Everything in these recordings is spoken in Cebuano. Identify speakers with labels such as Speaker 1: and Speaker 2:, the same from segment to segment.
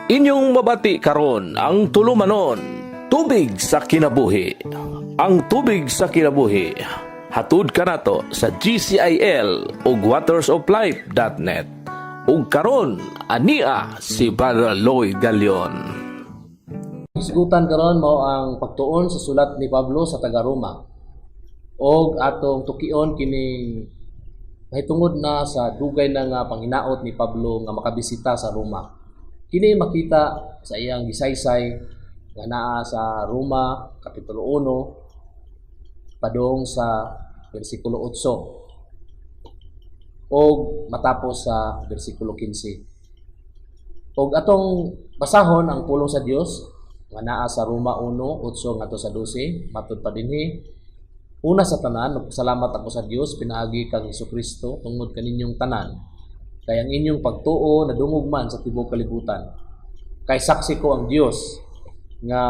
Speaker 1: Inyong mabati karon ang tulumanon, Tubig sa Kinabuhi. Ang Tubig sa Kinabuhi, hatud kanato sa GCIL ug watersoflife.net. Ug karon ania si Brother Lloyd Galion.
Speaker 2: Hisgutan karon mao ang pagtuon sa sulat ni Pablo sa taga Roma. Og atong tukion kining mahitungod na sa dugay na nga panghinaot ni Pablo nga makabisita sa Roma. Kini makita sa iyang gisaysay nga naa sa Roma kapitulo 1 padung sa bersikulo 8 og matapos sa bersikulo 15. Og atong basahon ang pulong sa Dios nga naa sa Roma 1:8 ngadto sa 12, matud pa dinhi: "Una sa tanan, nagpasalamat ako sa Dios pinaagi kang Hesukristo tungod kaninyong tanan. Kay ang inyong pagtuo nadungog man sa tibuok kalibutan. Kay saksi ko ang Dios nga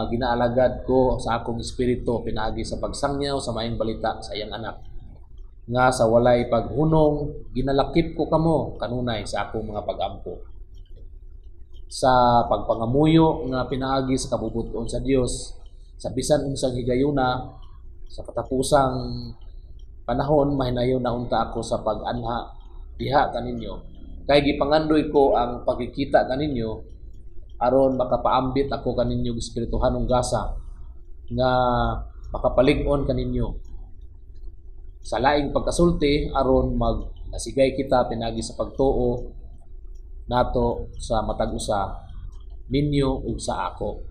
Speaker 2: ginaalagad ko sa akong espiritu pinaagi sa pagsangyaw sa maayong balita sa iyang anak, nga sa walay paghunong ginalakip ko kamo kanunay sa akong mga pagampo. Sa pagpangamuyo nga pinaagi sa kabubut-on sa Dios, sa bisan unsang higayuna sa katapusang panahon, mahinayon na unta ako sa pag-anha diha kaninyo. Kay gipangandoy ko ang pagkikita kaninyo aron makapaambit ako kaninyo og espirituhanong gasa nga makapalig-on kaninyo. Sa laing pagkasulti, aron magnasigay kita pinaagi sa pagtuo nato sa matag usa ninyo ug sa ako."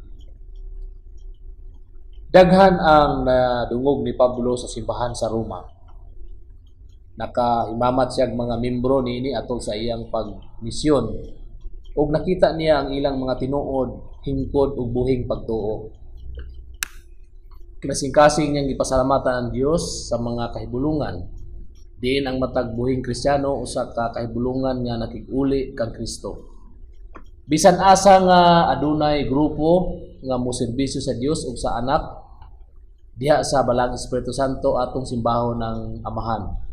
Speaker 2: Daghan ang nadungog ni Pablo sa simbahan sa Roma. Nakahimamat siya mga membro niini atol sa iyang pagmisyon ug nakita niya ang ilang mga tinuod, hingkod ug buhing pagtuo. Kinasingkasing niyang gipasalamatan ang Dios sa mga kahibulungan diin ang matag buhing Kristiyano usa ka kahibulungan nga nakig-uli kang Kristo. Bisan asa nga adunay grupo nga moserbisyo sa Dios ug sa Anak diha sa Balaang Espiritu Santo, atong simbahon ang Amahan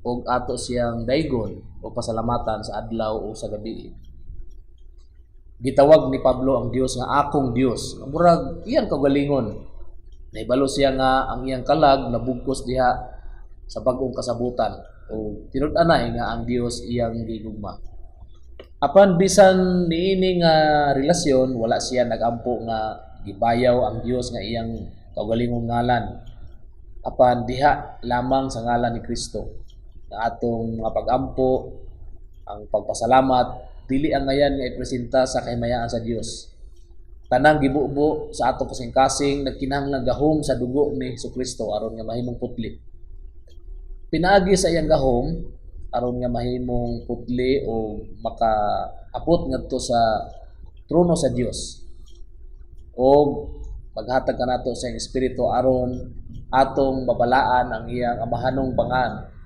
Speaker 2: ug ato siyang daygon o pasalamatan sa adlaw o sa gabi. Gitawag ni Pablo ang Dios nga "akong Dios." Murag iyang kaugalingon. Nahibalo siya nga ang iyang kalag nabugkos diha sa bag-ong kasabutan o tinud-anay nga ang Dios iyang gigugma. Apan bisan niini nga relasyon, wala siya nagampo nga gibayaw ang Dios nga iyang kaugalingong ngalan. Apan diha lamang sa ngalan ni Kristo na atong mga pagampo, ang pagpasalamat, dili angayan nga ipresenta sa kahimayaan sa Dios. Tanang gibubo sa atong kasing-kasing nagkinahanglang gahom sa dugo ni Hesukristo aron nga mahimong putli. Pinaagi sa iyang gahom aron nga mahimong putli o makaabot ngadto sa trono sa Dios. O maghatag kanato sa iyang espiritu aron atong mabalaan ang iyang amahanong bangan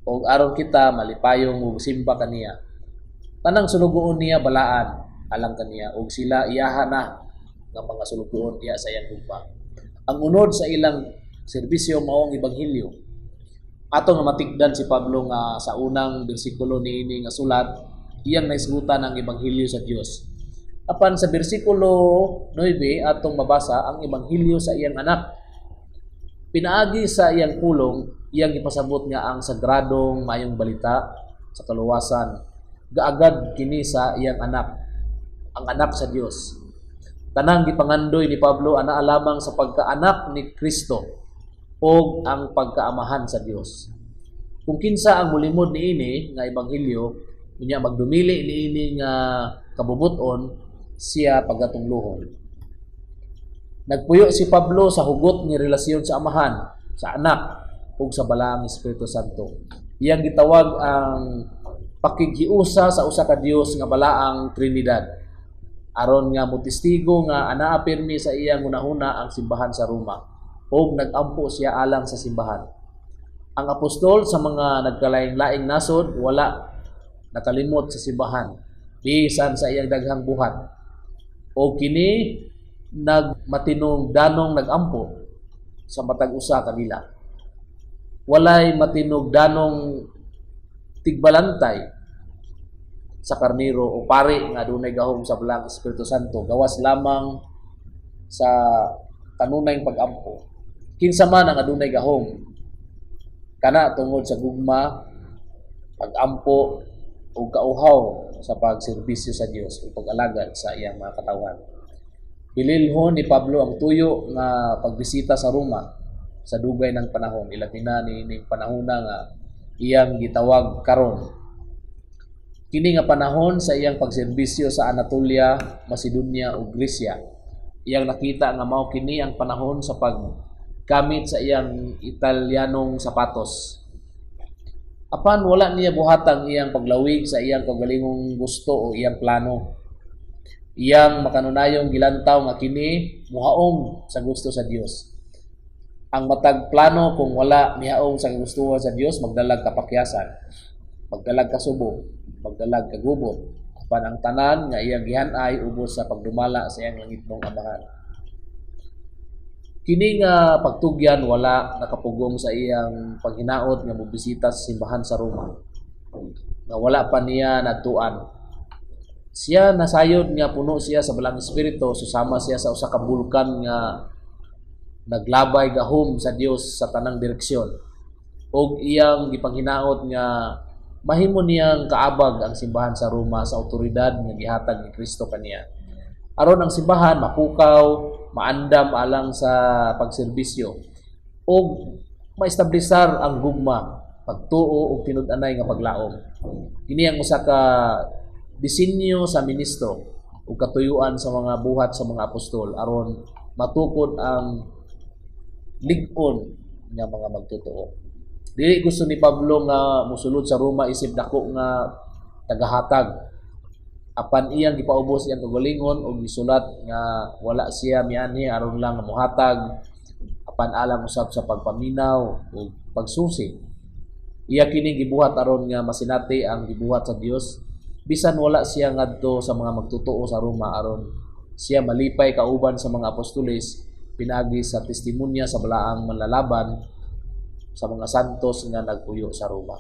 Speaker 2: o aron kita malipayong simba kaniya. Tanang sulugoon niya balaan alang kaniya ug sila iyaha na nga mga sulugoon diha sa iyang gugma. Ang unod sa ilang serbisyo mao ang ebanghelyo. Ato nga matikdan si Pablo nga sa unang bersikulo niini nga sulat, iyang nahisgutan ang ebanghelyo sa Dios. Apan sa bersikulo 9, atong mabasa ang ebanghelyo sa iyang anak. Pinaagi sa iyang pulong, iyang ipasabot nga ang sagradong maayong balita sa kaluwasan gaagad kini sa iyang anak, ang anak sa Dios. Tanang gipangandoy ni Pablo anaa lamang sa pagkaanak ni Kristo o ang pagkaamahan sa Dios. Kung kinsa ang mulimod niini nga ebanghelyo, unya magdumili niini nga kabubuton, siya pagatungluhon. Nagpuyo si Pablo sa hugot ni relasyon sa Amahan, sa Anak ug sa Balaang Espiritu Santo. Iyang gitawag ang pakighiusa sa usa ka Dios nga Balaang Trinidad aron nga motestigo nga anaa pirmi sa iyang hunahuna ang simbahan sa Roma ug nagampo siya alang sa simbahan. Ang apostol sa mga nagkalaing-laing nasod wala nakalimot sa simbahan bisan sa iyang daghang buhat. O kini nagmatinong danong nagampo sa matag usa kanila. Walay matinugdanong tigbalantay. sa karniro o pari nga adunay gahom sa Balaang Espiritu Santo gawas lamang sa kanunayng pag-ampo. Kinsa man ang adunay gahom kana tungod sa gugma, pag-ampo ug kauhaw sa pagserbisyo sa Dios ug pag-alagad sa iyang mga katawhan. Bililhon ni Pablo ang tuyo nga pagbisita sa Roma sa dugay ng panahon, ilabi na ni panahona nga iyang gitawag karon. Kini nga panahon sa iyang pagserbisyo sa Anatolia, Macedonia ug Grecia. Iyang nakita nga mao kini ang panahon sa paggamit sa iyang Italianong sapatos. Apan wala niya buhatang iyang paglawig sa iyang kaugalingong gusto o iyang plano. Iyang makanunayong gilantaw nga kini muhaong sa gusto sa Dios. Ang matag plano, kung wala mihaong sa kagustuhan sa Dios, magdalag kapakyasan, magdalag kasubo, magdalag kagubot. Apan ang tanan nga iyang gihan-ay ubos sa pagdumala sa iyang langitnong Amahan. Kini nga pagtugyan wala nakapugong sa iyang paghinaot nga mobisita sa simbahan sa Roma nga wala pa niya nadtuan. Siya nasayod nga puno siya sa Balaang Espiritu, susama siya sa usa ka bulkan nga naglabay gahom sa Dios sa tanang direksyon. Og iyang gipanghinaot nga mahimo niyang kaabag ang simbahan sa Roma sa otoridad nga gihatag ni Kristo kaniya. Aron ang simbahan mapukaw, maandam alang sa pagserbisyo ug maestablisar ang gugma, pagtuo ug tinud-anay nga paglaom. Kini ang usa ka disenyo sa ministro ug katuyuan sa mga Buhat sa mga Apostol aron matukod ang lig-on nga mga magtotoo. Dili gusto ni Pablo nga musulod sa Roma isip dako nga tagahatag. Apan iyang gipaubos iyang kaugalingon og gisulat nga wala siya mianhi aron lang nga mohatag, apan alang usab sa pagpaminaw ug pagsusi. Iya kini gibuhat aron nga masinati ang gibuhat sa Dios bisan wala siya ngadto sa mga magtotoo sa Roma, aron siya malipay kauban sa mga apostoles pinaagi sa testimonya sa balaang manlalaban sa mga santos nga nagpuyo sa Roma.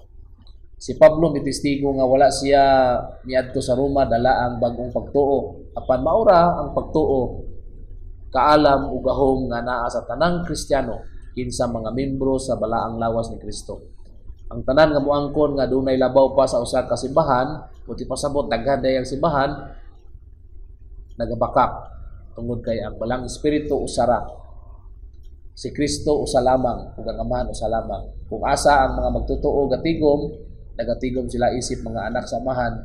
Speaker 2: Si Pablo mitestigo nga wala siya miadto sa Roma dala ang bag-ong pagtuo, apan maura ang pagtuo, kaalam ug gahom nga naa sa tanang Kristiyano kinsa mga membro sa balaang lawas ni Kristo. Ang tanan nga muangkon nga dunay labaw pa sa usa ka simbahan, buot pasabot daghan day ang simbahan, nagabakak tungod kay ang Balaang Espiritu usara. Si Kristo usa lamang ug ang Amahan usa lamang. Kung asa ang mga magtotoo gatigom, nagatigom sila isip mga anak sa Amahan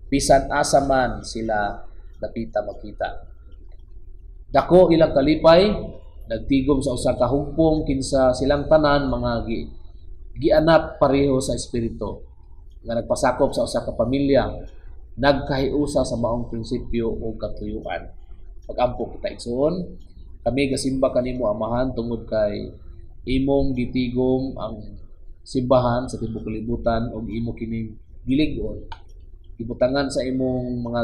Speaker 2: bisan asa man sila dapita makita. Dako ilang kalipay, nagtigom sa usa ka hugpong kinsa silang tanan mga gianap pareho sa espiritu nga nagpasakop sa usa ka pamilya nagkahiusa sa maong prinsipyo ug katuyuan. Pag-ampo kita. Igsuon, kami gasimba kanimo, Amahan, tungod kay imong gitigom ang simbahan sa tibuok kalibutan ug imo kining gilig-on, gibutangan sa imong mga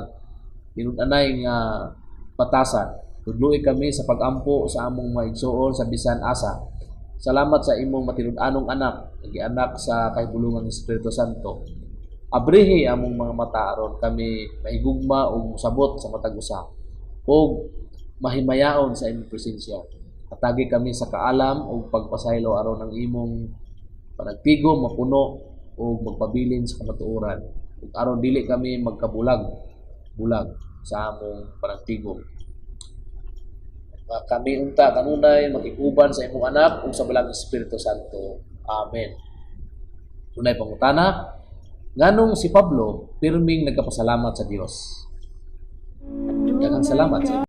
Speaker 2: tinud-anay nga batasan. Tudloi kami sa pag-ampo sa among mga igsuon sa bisan asa. Salamat sa imong matinud-anong Anak nga gianak sa kahibulungan ng Espiritu Santo. Abrihi among mga mata aron kami mahigugma ug mosabot sa matag usa ug mahimayaon sa imong presensya. Hatagi kami sa kaalam ug pagpasaylo aron ang imong panagtigom mapuno ug magpabilin sa kamatuoran ug aron dili kami magkabulag bulag sa among panagtigom. Kami unta kanunay makikuban sa imong Anak ug sa Balaang Espiritu Santo. Amen. Dunay pangutana: Nganong si Pablo pirming nagkapasalamat sa Dios? Daghang salamat sa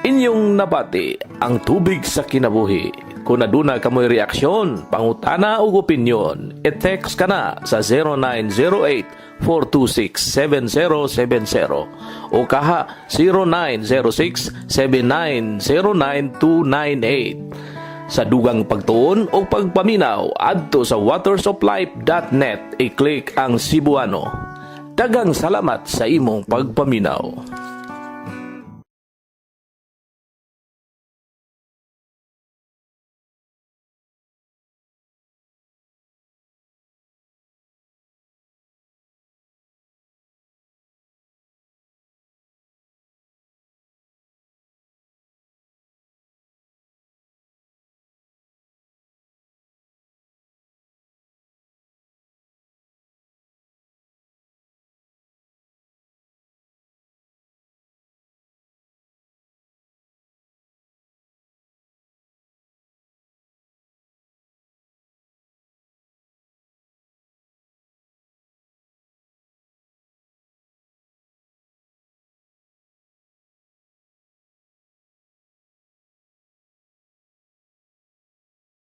Speaker 1: Inyong nabati ang Tubig sa Kinabuhi. Kung aduna kamoy reaksyon, pangutana ug opinyon, i-text ka na sa 0908 426 7070 o kaha 0906 7909 298. Sa dugang pagtuon o pagpaminaw, adto sa watersoflife.net, i-click ang Cebuano. Daghang salamat sa imong pagpaminaw.